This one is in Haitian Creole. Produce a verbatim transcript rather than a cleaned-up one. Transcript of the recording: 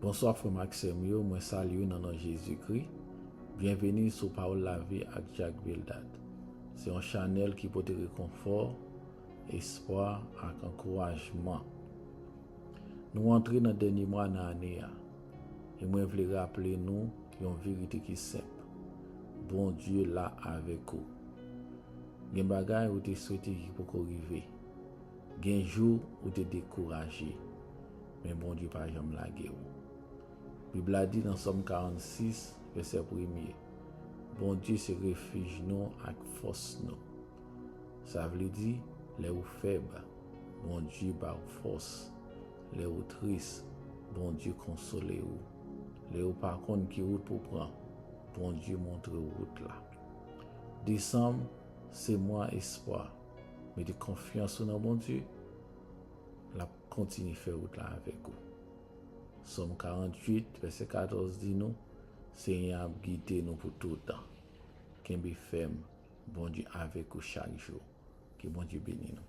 Bonswa frè m ak sè m yo, mwen salye w nan non Jezikri. Byenveni sou Pawòl Lavi ak Jack Bildad. Se yon chanèl ki pote rekonfò, espwa ak ankourajman. Nou antre nan dènye mwa nan ane a, e mwen vle raple nou yon verite ki senp. Bondye la avèk ou. Gen bagay ou te swete ki poko rive. Gen jou ou te dekouraje, men Bondye pa janm lage w. Bib la di nan Sòm karannsis, vèsè premye, Bondye se refij nou ak fòs nou. Sa vle di, lè ou fèb, Bondye ba ou fòs. Lè ou tris, Bondye konsole ou. Lè ou pa konn ki wout pou pran, Bondye montre w wout la. Desanm se mwa espwa. Mete konfyans ou nan Bondye, l ap kontinye fè wout la avèk ou. Sòm karanntuit, vèsè katòz di nou, Senyè ap gide nou pou toutan. Kenbe fèm, Bondye avèk ou chak jou. Ke Bondye beni nou.